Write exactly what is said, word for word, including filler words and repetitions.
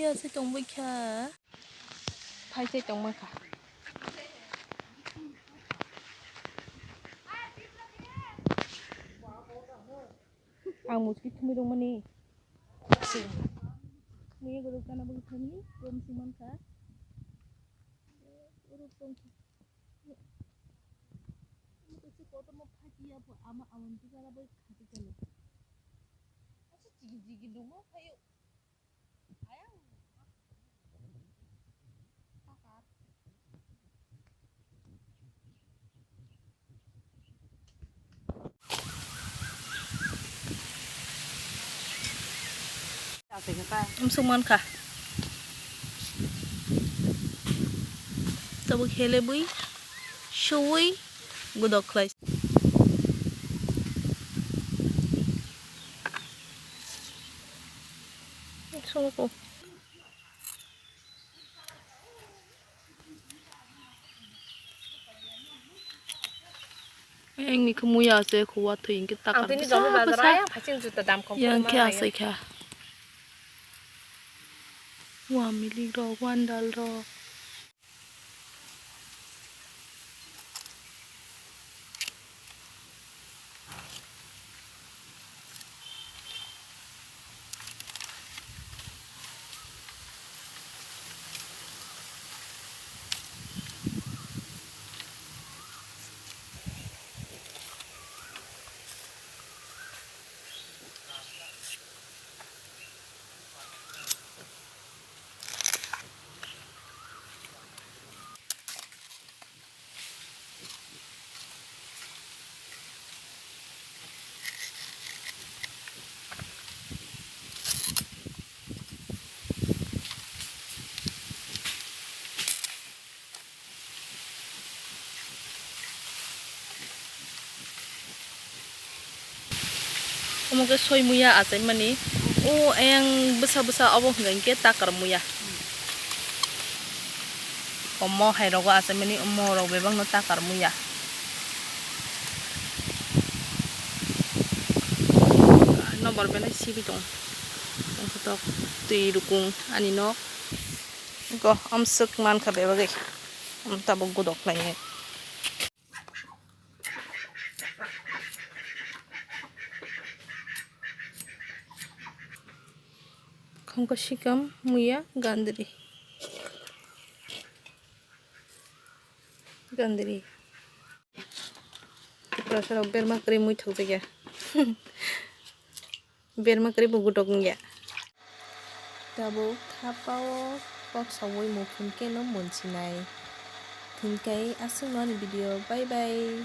Phai se tongbai kha. Phai se tongbai kha. Ang muski thumwi rwmani. Muya gorok gana bagwi thani rom si mankha. Uruk tongkha. Musi kotorma phatiya pho ama amon tu jara bai khati kale. Asa chigi chigi dungma phayo. Amsuk mankha. Tabuk helebwi, suwi, gudok khlai. Songko. Engni khe muya se khuwa thwi hwnkhe takar bwsa bwsa. Yang khe asai kha. Wa milik rok, wandal rok. Omo khe soi muya achaimani. O eyang bwsa bwsa obo hwnka hinkhe takar muya. Omo hai rogo achaimani, omo rok bebakno takar muya. Nokbar belai sibwi tongo. Tongthotok twi rukung ani nok. Go, amswk mankha bebagwi. Tabuk gudok khlainai. Khongkha sikam muya gandri. Gandri. Tiprasa rok berma kwrwi muithok jakya. Berma kwrwi bo gutok wngya. Tabuk thapao kok saui muphun keno monsinai. Thwngkai aswkno ani video. Bye bye.